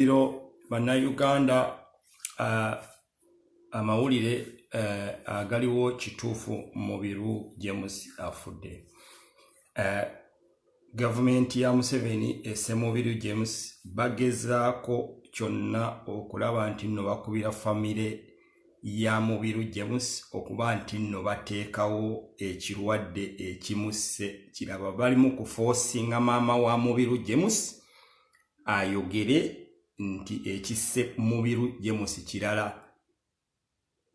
Iro bannayuganda, amawulire agaliwo kituufu, Mubiru James afudde. Gavumenti ya Museveni esse Mubiru James. Bagezaako kyonna okulaba nti nno bakubira famire ya Mubiru James okuba nti nno bateekawo ekirwadde ekimusse. Kiraba bali mu kuforcinga maama wa Mubiru James ayogere nti ekisse Mubiru James kirala.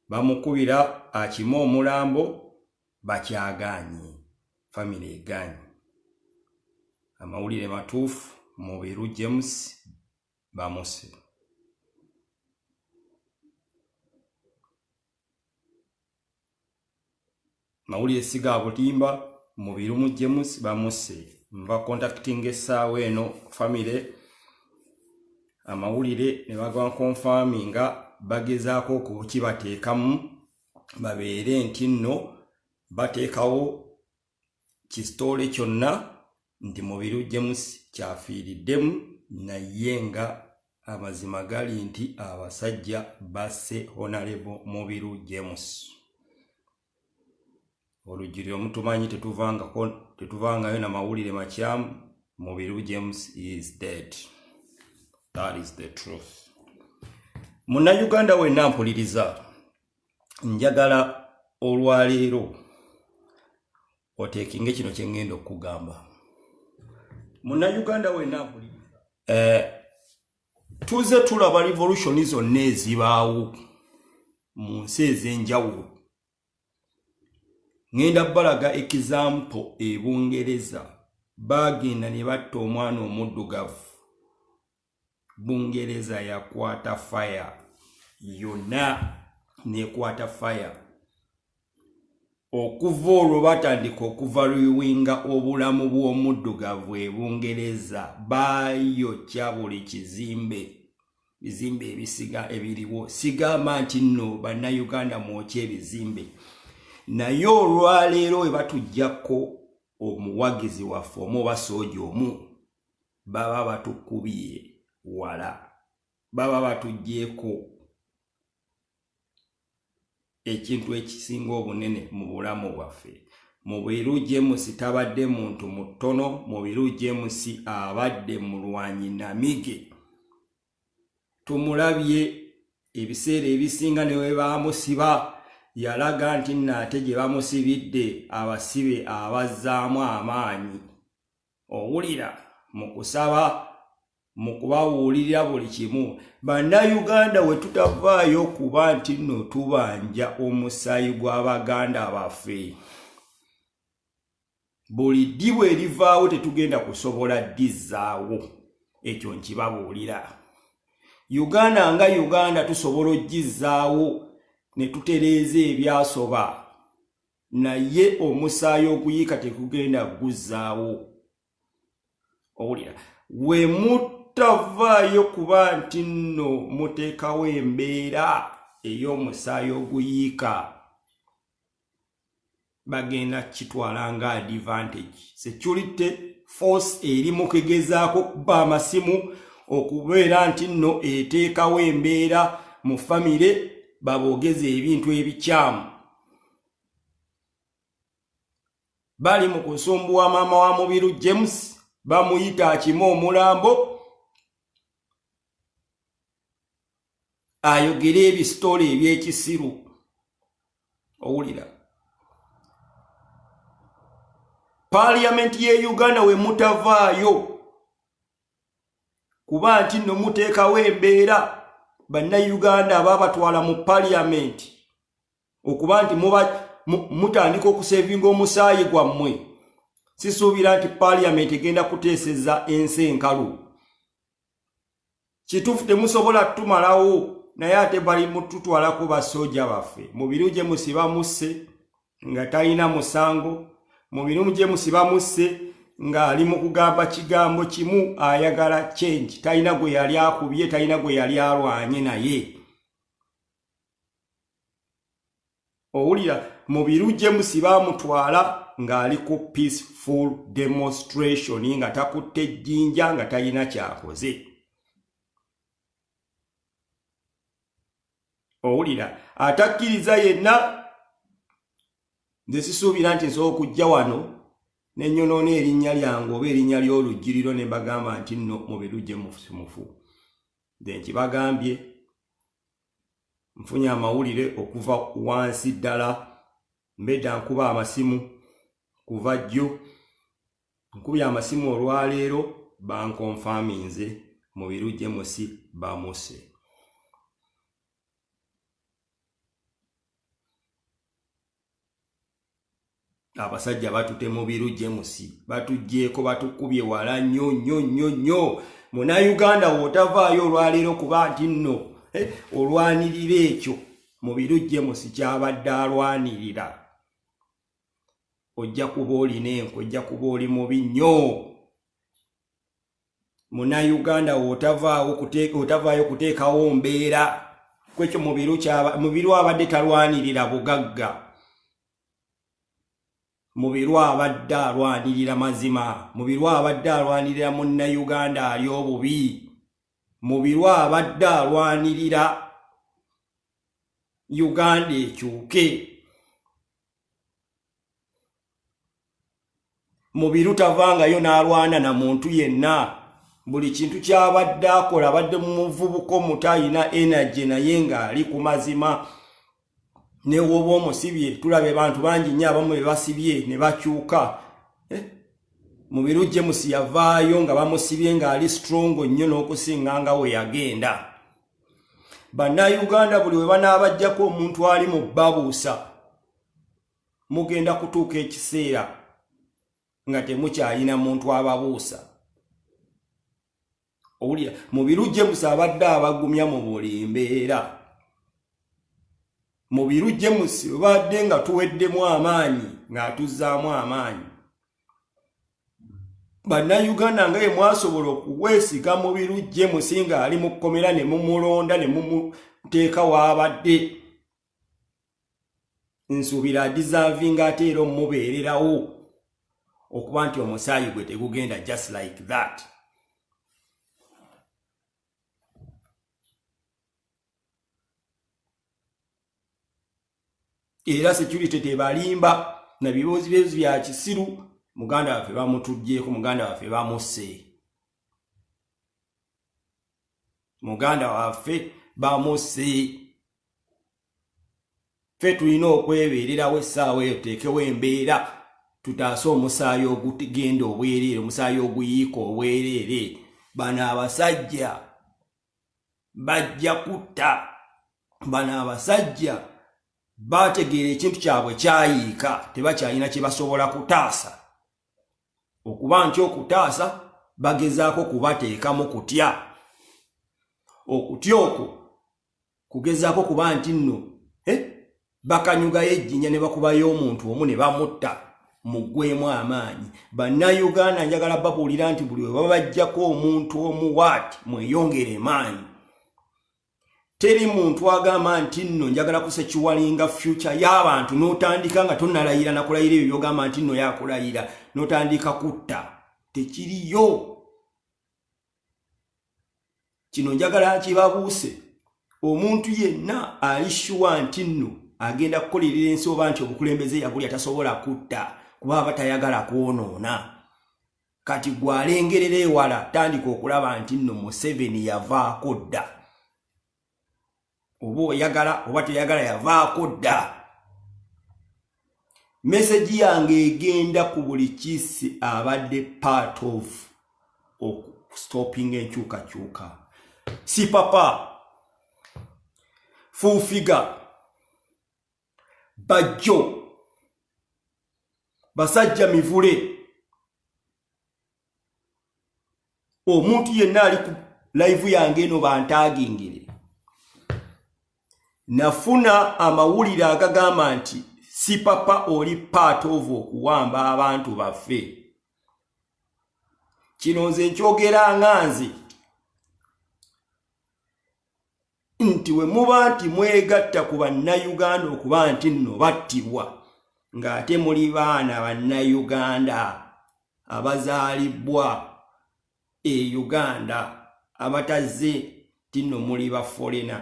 Bamukubira akime omulambo, bakyagaanye, famire egaanye. Amawulire matuufu, Mubiru James bamusse. Mawulire si ga bulimba, Mubiru mu James bamusse. Nva contacting essaawa eno famire, amawulire ne bagwa confirminga. Bagezaako okukibateekamu babeere nti nno bateekawo kisitole kyonna nti Mubiru James kyafiiriddemu, naye nga amazima gali nti abasajja basse Honorable Mubiru James. Olujjuliro mutumanyi, tetuvangako, tetuvangayo na mawulire makyamu. Mubiru James is dead, that is the truth. Munnayuganda wenna mpuliriza, njagala olwaleero oteekinge kino kye ŋŋenda okukugamba. Munnayuganda wenna mpuliriza, tuze tulaba revolution zonna ezibaawo mu nsi ez'enjawulo. Ŋŋenda balaga example. E Bungereza baagenda ne batta omwana omuddugavu, Bungereza yakwata fire yonna, nekwata fire. Okuva olwo batandika okuvaluinga obulamu bw'omuddugavu. E Bungereza bayokya buli kizimbe, bizimbe ebisiga ebiriwo. Sigamba nti nno bannayuganda mwokya ebizimbe, naye olwaleero we batuggyako omuwagizi waffe omu oba sooja omu, baba batukubye wala, baba batuggyeko ekintu ekisinga obunene mu bulamu bwaffe. Mubiru James tabadde muntu mutono. Mubiru James abadde mulwanyi namige. Tumulabye ebiseera ebisinga ne we baamusiba, yalaga nti nno ate gye bamusibidde abasibe abazzaamu amaanyi. Owulira mu kusaba, mu kubabuulirira buli kimu. Bannayuganda, we tutavaayo kuba nti nno tubanja omusaayi gw'abaganda baffe, buli ddi bwe erivaawo tetugenda kusobola ddizzaawo. Ekyo nkibabuulira. Uganda nga Uganda tusobola oggizzaawo ne tutereeza ebyasoba, naye omusaayi oguyiika tekugenda guzzaawo. Owulira, we mutavaayo kuba nti nno muteekawo embeera ey'omusaayi oguyiika, bagenda kitwala nga advantage. Security force eri mu kugezaako kuba amasimu okubeera nti nno eteekawo embeera mu famire baboogeze ebintu ebikyamu. Bali mu kusumbuwa maama wa Mubiru James, bamuyita akime omulambo ayogere ebisitole ebyekisiru. Owulira, Paaliyamenti ye Uganda, we mutavaayo kuba nti nno muteekawo embeera bannayuganda ababatwala mu Paaliyamenti okuba nti mutandika okusavinga omusaayi gwammwe, sisuubira nti Paaliyamenti egenda kuteeseza ensi enkalu. Kituufu temusobola tutumalawo, naye ate bali mututwalako basooja baffe. Mubiru James bamusse nga talina musango. Mubiru James bamusse ng'ali mu kugamba kigambo kimu, ayagala change. Talina gwe yali akubye, talina gwe yali alwanye naye. Owulira, Mubiru James bamutwala ng'ali ku peaceful demonstration, nga takutte ejjinja, nga talina kyakoze. Owulira atakkiriza yenna, nze sisuubira nti nsobola okujja wano ne nnyonoona erinnya lyange oba erinnya ly'olugiriro ne mbagamba nti nno Mubiru James mufu. Nze nkibagambye, nfunye amawulire okuva wansi ddala, mbedda nkuba amasimu kuva jjo, nkubye amasimu olwaleero bankonfaminze Mubiru James bamuse. Abasajja batute Mubiru James, batuggyeko, batukubye wala nnyo nnyo nnyo nnyo. Munnayuganda w'otavaayo olwaleero kuba nti nno olwanirira ekyo Mubiru James kyabadde alwanirira, ojja kuba olina enkwe, ojja kuba oli mubi nnyo. Munnayuganda w'otavaayo kuteekawo mbeera kwekyo Mubiru abadde talwanirira bugagga, Mubiru abadde alwanirira mazima, Mubiru abadde alwanirira munnayuganda ali obubi, Mubiru abadde alwanirira Uganda ekyuke. Mubiru tavangayo n'alwana na muntu yenna, buli kintu ky'abadde akola abadde muvubuka omuto alina energy naye ng'ali ku mazima. Ne woba omusibye, tulaba abantu bangi nnyo abamu be basibye ne bakyuka. Mubiru James yavaayo nga bamusibye ng'ali strong nnyo n'okusinga nga we yagenda. Bannayuganda buli we banaabajjako omuntu ali mu babuusa, mugenda kutuuka ekiseera nga temukyalina muntu ababuusa. Owulira Mubiru James abadde abagumya mu buli mbeera. Mubiru James obadde nga tuweddemu amaanyi ng'atuzzaamu amaanyi. Bannayuganda nga ye mwasobola okuweesiga Mubiru James ng'ali mu kkomera ne mumulonda ne mumuteeka w'abadde, nsuubira adeservinga ate era omubeererawo okuba nti omusaayi gwe tegugenda just like that. Era security tebalimba na bibuuzi byezi bya kisiru. Muganda waffe bamutuggyeko, muganda waffe bamusse, muganda waffe bamusse. Ffe tulina okwebeererawo essaawa eyo, tuteekewo embeera tutaase omusaayi ogugenda obwereere, omusaayi oguyiika obwereere. Bano abasajja bajja kutta, bano abasajja bategeera ekintu kyabwe kyayiika, tebakyalina kye basobola kutaasa. Okuba nti okutaasa bagezaako kubateekamu kutya, okutya okwo kugezaako kuba nti nno bakanyugayo ejjinja ne bakubayo omuntu omu ne bamutta, muggwemu amaanyi. Bannayuganda njagala babuulira nti buli we babajjako omuntu omu waati, mweyongere maanyi. Teri muntu agamba nti nno njagala kusecuringa future y'abantu n'otandika nga tonnalayira nakulayira ebyo by'ogamba nti nno yakulayira n'otandika kutta, tekiriyo. Kino njagala nkibabuuse, omuntu yenna ali sure nti nno agenda kukolerera ensi oba nti obukulembeze yabulya tasobola kutta kuba aba tayagala kwonoona. Kati gwalengerera ewala, tandika okulaba nti nno Museveni yavaako dda, oba oyagala oba toyagala yavaako dda. Message yange egenda ku buli kisi abadde part of okustoppinga enkyukakyuka. Si papa full figure, Bajjo, basajja mivule, omuntu yenna ali ku live yange eno bantagingire. Nafuna amawulire agagamba nti si papa oli part of okuwamba abantu baffe. Kino nze nkyogera nga nze nti we muba nti mwegatta ku bannayuganda okuba nti nno battibwa ng'ate muli baana bannayuganda abazaalibwa e Uganda, abatazze nti nno muli ba foreigner.